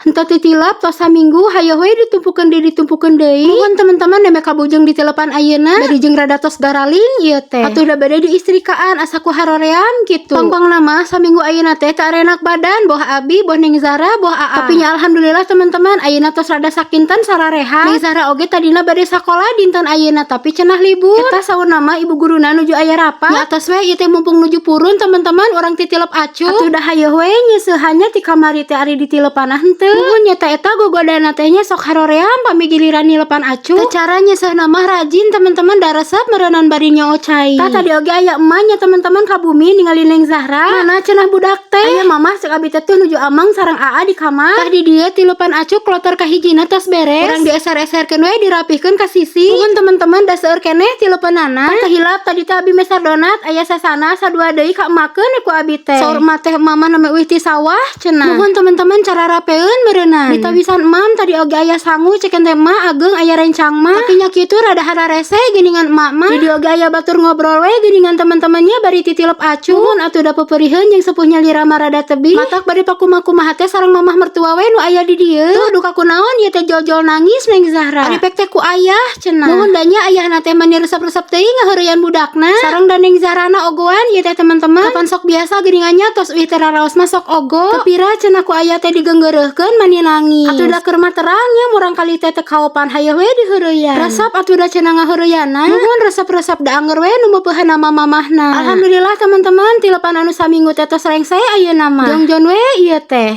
Henteu titilep tos saminggu, hayoh we ditumpukeun deui, ditumpukeun deui. Nuhun, teman-teman, nembe kabujeng ditilepan ayeuna, bari jeung rada tos garaling ieu teh. Atuh da bade diistrikaan, asa ku haroream kitu. Pangpangna mah saminggu ayeuna teh teu arenak badan, boh abi, boh Neng Zara, boh Aa. Tapi nya alhamdulillah, teman-teman, ayeuna tos rada sakinten sararehat. Neng Zara oge tadina bade sakola dinten ayeuna, tapi cenah libur. Eta saurna mah ibu guruna nuju aya rapat. Nya atos we ieu teh, mumpung nuju purun, teman-teman, urang titilep acu. Atuh da hayoh we nyeusehan nya ti kamari teh, ari ditilepan henteu. Nuhun nya eta gogodana teh nya sok haroream pami giliran nilepan acu. Teu cara nyeuseuna mah rajin, teman-teman, da resep meureunan bari nyoo cai. Tah, tadi oge aya emak nya, teman-teman, ka bumi ningali Neng Zahra. "Mana?" cenah budak teh. "Aya, Mamah," cek abi teh, "tuh nuju amang sareng Aa di kamar." Tah, di dieu tilepan acu kloter kahijina tos beres. Urang dieser-eserkeun we, dirapihkeun ka sisi. Nuhun, teman-teman, da seueur keneh tilepanana. Tah, hilap tadi teh abi meser donat, aya sesana sadua deui, ka emakeun ku abi teh. Saur emak teh, "Mama nembe uih ti sawah," cenah. Nuhun, teman-teman, cara rapeun meureunan. Ditawisan emam tadi oge aya sangu, cek teh emak ageng aya rencang mah. Tapi nya kitu, rada hararese geuningan emak mah. Di dieu oge aya batur ngobrol we geuningan teman-temannya bari titilep acu. Nuhun atuh da peperiheun jeung sepuh nyalira mah rada tebih. Matak bari pakumaha-kumaha teh sareng mamah mertua we nu aya di dieu. Tuh, duka kunaon ieu teh jol-jol nangis Neng Zahra. "Ari pek teh ku ayah," cenah. Nuhun da nya, ayahna teh mani resep-resep teuing ngaheureyan budakna. Sareng da Neng Zahrana ogoan ieu teh, teman-teman. Kapan sok biasa geuningannya, tos uih teh raraos mah sok ogo. Tepira cenah ku ayah teh digeunggeureuhkeun mani nangis. Atuh da keur mah terang nya, murang kali teh teu kaopan, hayoh we diheureyan. Resep atuh da cenah ngaheureuyana. Nuhun, resep-resep, da anger we nu meupehan nama mamahna. Alhamdulillah, teman-teman, tilepan anu saminggu teh tos rengse ayeuna mah. Jongjon we ieu teh.